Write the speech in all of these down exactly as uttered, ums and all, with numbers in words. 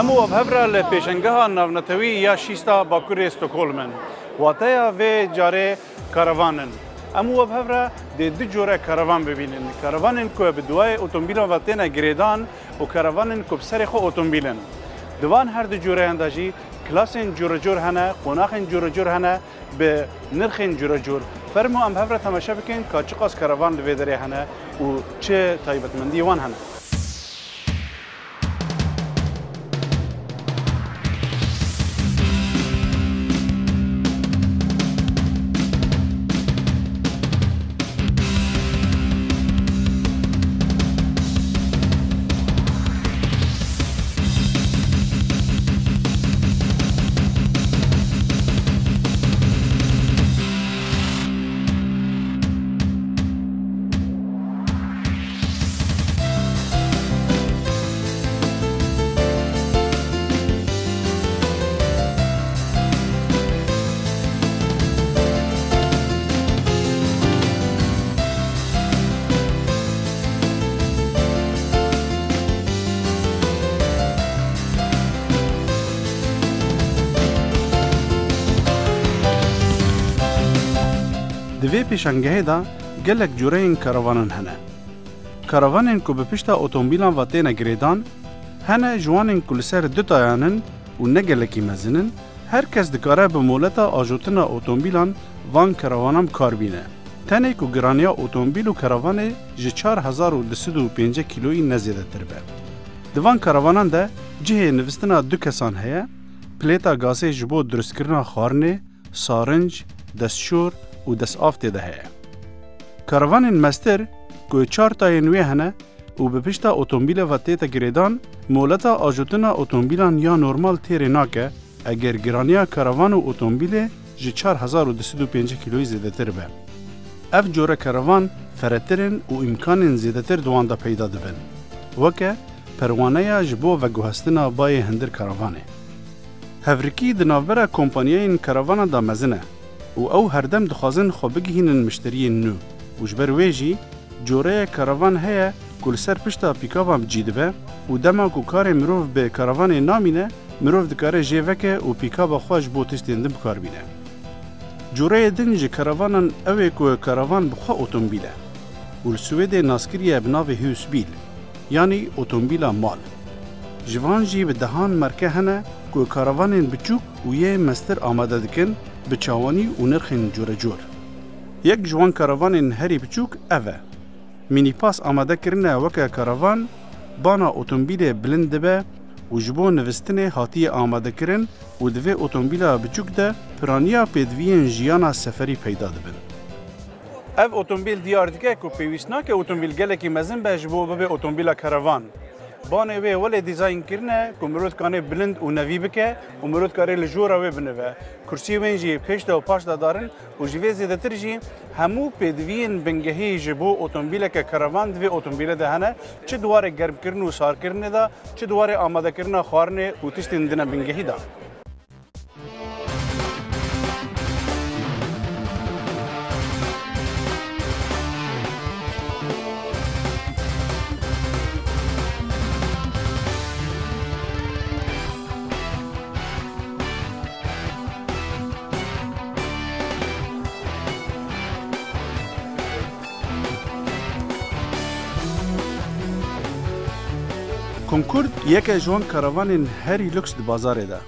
Em û we bi hev re li pêşengeha navnetewî ya şîsta Bakurê Stockholm in. Wateya vê carê karavan in. Em û we bi hev re dê du cure karavan bibînin. Karavanên ku bi duayê otomobîlan ve têne girêdan û karavanên ku bi serê xwe otomobîl in. Di van her du cureyan de jî klasên curecur hene, qonaxên curecur hene, bi nirxên curecur. Fermo em bi hev re temaşe bikin ka çiqas karavan li vê derê hene û çi taybetmendî wan hene. Di vê pêşangehê de gelek cureyên karavanan hene. Karavanên ku bi pişta otomobîlan ve têne girêdan, hene ji wanên ku li ser du tayan in û ne gelekî mezin in, her kes dikare bi moleta ajotina otomobîlan van karavanan bi kar bîne. Tenê ku giraniya otomobîl û karavanê ji çar hezar û du sed û pêncî kîloyî ne zêdetir be. Di van karavanan de cihê nivistina du kesan heye, plêta gazê ji bo durustkirina xwarinê, sarinc, destşor û destav tê de heye. Karavanên mestir ku çar tayên wê hene û bi pişta otomobîlê ve tête girêdan, moleta ajotina otomobîlan ya normal têrê nake, eger giraniya karavan û otomobîlê ji çar hezar û du sed û pêncî kîloyî zêdetir be. Ev cure karavan ferehtir in û îmkanên zêdetir di wan de peyda dibin. Weke perwaneya ji bo veguhestina bayê hundir karavanê. Hevrikî di navbera kompanyayên karavanan de mezin e û ew herdem dixwazin xwe bigihînin mişteriyên nû û ji ber wê jî coreyek karavan heye ku li ser pişta pîkaban bi cî dibe û dema ku karê mirov bi karavanê namîne, mirov dikare jê veke û pîkaba xwe ji bo tiştên din bi kar bîne. Coreyê din ji karavanan ew ê ku karavan bi xwe otomobîl e û li Swêdê naskirî ye bi navê Husbil, yanî otomobîla mal. Ji van jî bi dehan marke hene ku karavanên biçûk û yê mestir amade dikin bi çawanî û nirxên curecor. Yek ji wan karavanên herî biçûk ev e. Mînîpas amade kirine weke karavan, bana otomobîlê bilind dibe û ji bo nivistinê hatiye amadekirin û di vê otomobîla biçûk de piraniya pêdiviyên jiyana seferî peyda dibin. Ev otomobîl diyar dike ku pêwîst nake otomobîl gelekî mezin be ji bo bibe otomobîla karavan. Banê wê welê dîzayn kirine ku mirov dikanê bilind û nevî bike û mirov dikarê li jora wê binive. Kursiyê wên jî pêş de û paş de dar in û ji vê zêdetir jî hemû pêdiviyên bingehî ji bo otomobîleke karavan di vê otomobîlê de hene, çi di warê germkirin û sarkirinê de, çi di warê amadekirina xwarinê û tiştên dine bingehî de. Concorde yeke ji wan karavanên herî luks di bazarê de.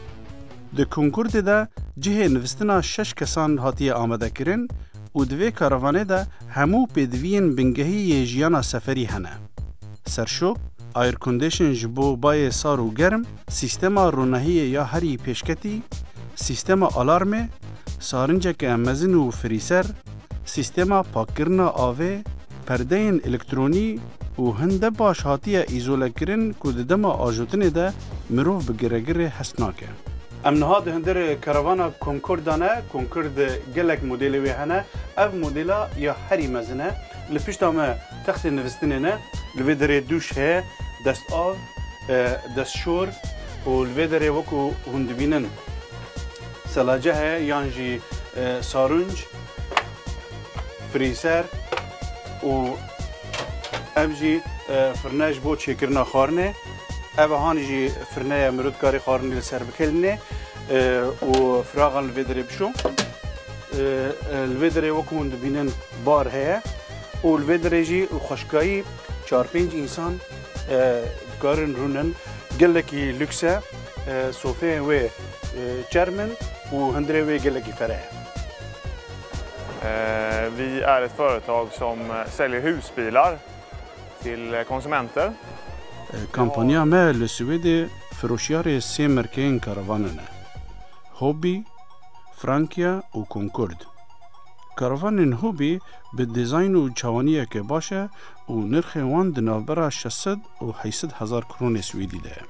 Di Concorde de cihê nivistina şeş kesan hatiye amadekirin û di vê karavanê de hemû pêdiviyên bingehî yê jiyana seferî hene. Serşok, aircondition ji bo bayê sar û germ, sîstema ronahiyê ya herî pêşketî, sîstema alarmê, sarinceke mezin û frîser, sîstema pakkirina avê, perdeyên elektronî û hinde baş hatiye îzolekirin ku di dema ajotinê de mirov bi giregirê hest nake. Em niha di hundir karavana Concorde de ne. Concorde gelek modêlê wê hene. Ev modêla ya herî mezin e. Li pişta me textê nivistinê ne. Li vê derê dûş heye, destav, e, destşor û li vê derê wekû hûn dibînin selace heye yan jî, e, sarunc, frîser û ev jî, e, firne ji bo çêkirina xwarinê. Ev han jî firne ye, mirov dikarê xwarinê li ser bikêlîne, e, û firaxan li vê derê bişo. E, e, li vê derê wekî hûn dibînin bar heye û li vê derê jî xweşikayî çar pênc însan, e, dikarin rûnin. Gelekî lûks e, e, sofeyên wê, e, çerm in û hundirê wê gelekî fereh e. Eh, Vi är ett företag som säljer husbilar till konsumenter. Kampanya me li Swêdê firoşiyarê sê merkeyên karavanan e. Hobby, Frankia û Concord. Karavanên Hobby bi dizayn û çawaniyeke baş e û nirxên wan di navbera şeş sed û heyşt sed hezar kronê Swêdî de ye.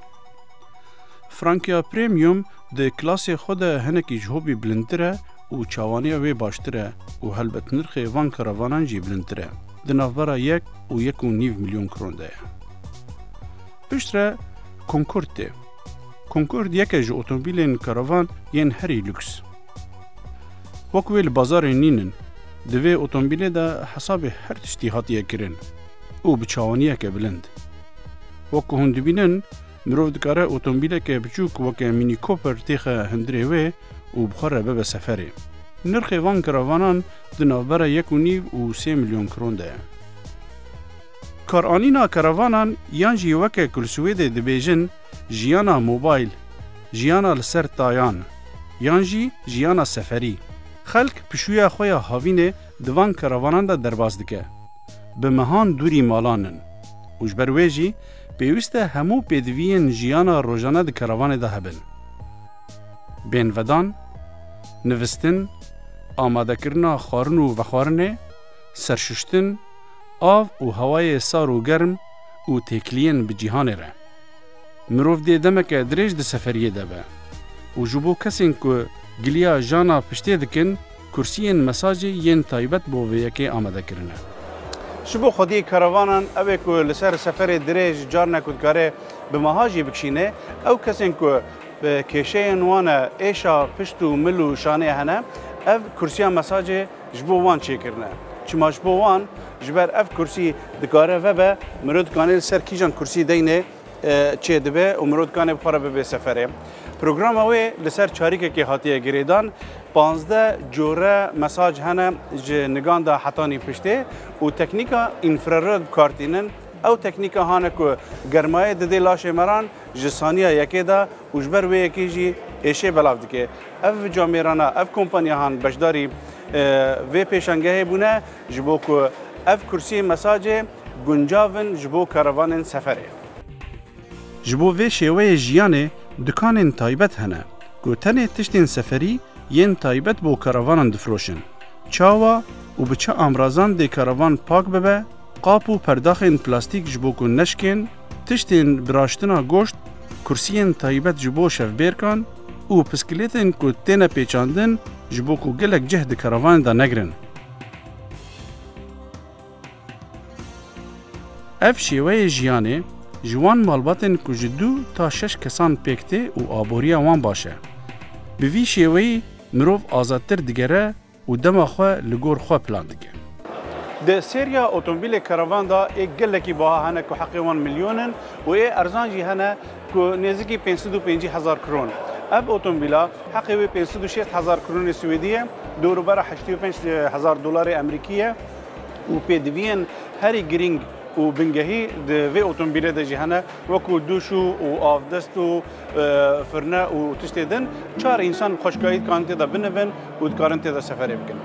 Frankia Premium di klasê xwe de hinekî ji Hobby bilindtir e û çawaniya wê baştir e û helbet nirxê van karavanan jî bilindtir e. Di navbera yek û yek û nîv milyon kron de ye. Piştre Concord tê. Concord yek e ji otomobîlên karavan yên herî lûks. Wek wê li bazarê nînin. Di vê otomobîlê de hesabê her tiştî hatiye kirin û bi çawaniyeke bilind. Wek ku hûn dibînin, mirov dikare otomobîleke biçûk weke Mini Cooper têxe hundirê wê û bi xwe re bibe seferê. Nirxê van karavanan di navbera yek û nîv û sê milyon kron de ye. Karanîna karavanan yan jî weke ku li Swêdê dibêjin jiyana mobayl, jiyana li ser tayan, yan jî jiyana seferî. Xelk pişûya xwe ya havînê di van karavanan de derbas dike. Bi mehan dûrî malan in û ji ber wê jî pêwîst e hemû pêdiviyên jiyana rojane di karavanê de hebin. Bên vedan, nivistin, amadekirina xwarin û vexwarinê, serşuştin, av û hewayê sar û germ û têkiliyên bi cîhanê re. Mirov dê demeke dirêj di seferiyê de be û ji bo kesên ku giliya jana piştê dikin, kursiyên mesajê yên taybet bo vê yekê amade kirine. Ji bo xwediyê karavanan, ew ê ku li ser seferê dirêj carnek ku dikare bi meha jî bikişîne, ew kesên ku bi kêşeyên wan e êşa pişt û mil û şanê hene, ev kursiya mesajê ji bo wan çêkirine. Çima ji bo wan, ji ber ev kursî dikare vebe, mirov dikane li ser kîjan kursî deyne, e, çêdibe û mirov dikane bi xwe re bibe seferê. Programa wê li ser çarîkekê hatiye girêdan. Panzdeh cure mesaj hene ji nigan de hetanî piştê û teknîka înfrared bi kar tînin. Ew teknîka hane ku germayê didê laşê me ran ji saniya yekê de û ji ber wê yekê jî êşê belav dike. Ev camêrana, ev kompanya han beşdarî, e, vê pêşangehê bûne ji bo ku ev kursiyê mesajê guncav in ji bo karavanên seferê. Ji bo vê şêweyê jiyanê dukanên taybet hene ku tenê tiştên seferî yên taybet bo karavanan difiroşin. Çawa û bi çi amrazan dê karavan pak bibe, qap û perdaxên plastîk ji bo ku neşkên, tiştên bi raştina goşt, kursiyên taybet ji bo şevbêrkan û piskilêtên ku têne pêçandin ji bo ku gelek cih di karavanê de negrin. Ev şêweyê jiyanê ji wan malbatên ku ji du ta şeş kesan pêk tê û aboriya wan baş e. Bi vî şêweyî mirov azadtir digere û dema xwe li gor xwe plan dike. Di seriya otomobîlê karavan de ê gelekî baha hene ku heqê wan milyon in û ê erzan jî hene ku nêzikî pênc sed û pêncî hezar kron. Ev otomobîla heqê wê pênc sed û şêst hezar kronê Swêdî ye, dewrûbera heştê û pênc hezar dolarê Emerîkî ye û pêdiviyên herî girîng û bingehî di vê otomobîlê de jî hene, wekû dûşû û avdest û, e, firne û tiştê din. Çar însan bi xweşikayî dikarin tê de binivin û dikarin tê de seferê bikin.